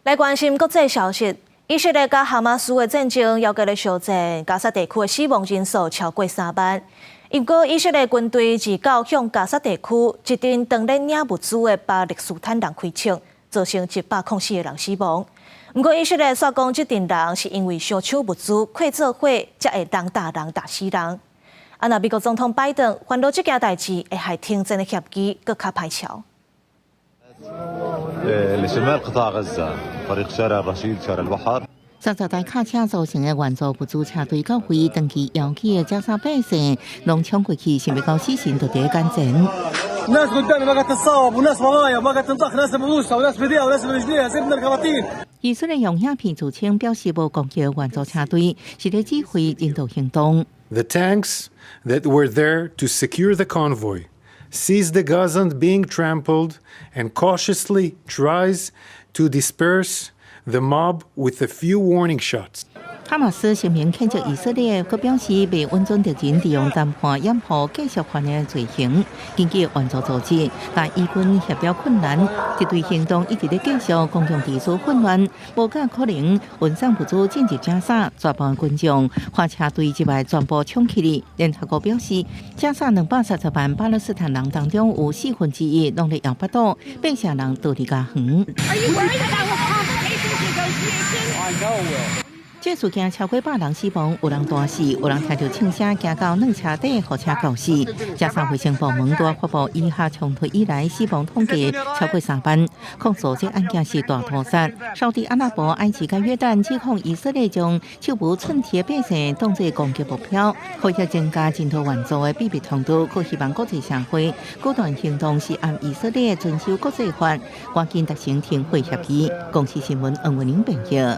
來關心國際消息，以色列佮哈馬斯的戰爭猶閣咧相戰，加薩地區的死亡人數超過3萬。毋過以色列軍隊二九向加薩地區一陣當咧領物資的巴勒斯坦人開槍，造成104個人死亡。毋過以色列煞講，這陣人是因為相搶物資，氣做伙，才會人打人打死人。啊，若美國總統拜登煩惱這件代誌會害停戰的協議閣較歹喬。 لشمال قطاع غزة طريق شارع الرشيد شارع البحر 30台卡車組成的援助物資車隊到位，長期遙起的加沙百姓攏衝過去，想欲到死神就佇咧眼前。 الناس قدامي بقت تتصاوب وناس ورايا بقت تنطخ ناس برؤوسها وناس بايديها وناس برجليها سيبنا الكراتين. 以色列用影片自稱表示無攻擊援助車隊，是咧指揮人道行動。 The tanks that were there to secure the convoy sees the Gazans being trampled and cautiously tries to disperse the mob with a few warning shots. 哈馬斯聲明譴責以色列，閣表示袂允准敵人利用談判掩護繼續犯的罪行。根據援助組織，佮以軍協調困難，這隊行動一直咧繼續，公共秩序混亂，無較可能運送物資進入加沙，大部分群眾看車隊之外全部衝起來。聯合國表示，加沙230萬巴勒斯坦人當中有四分之一攏咧枵腹肚，八成人逃離家園。 I know will. 這事件超過100人死亡，有人彈死，有人聽著槍聲驚到軟車底，予車轎死。加沙衛生部門拄發布以哈衝突以來死亡統計超過3萬，控訴這案件是大屠殺。沙烏地阿拉伯、埃及佮約旦指控以色列將手無寸鐵百姓當作攻擊目標，呼籲增加人道援助的秘密通道，閣希望國際社會果斷行動，是按以色列遵守國際法，趕緊達成停火協議。公視新聞黃文玲編譯。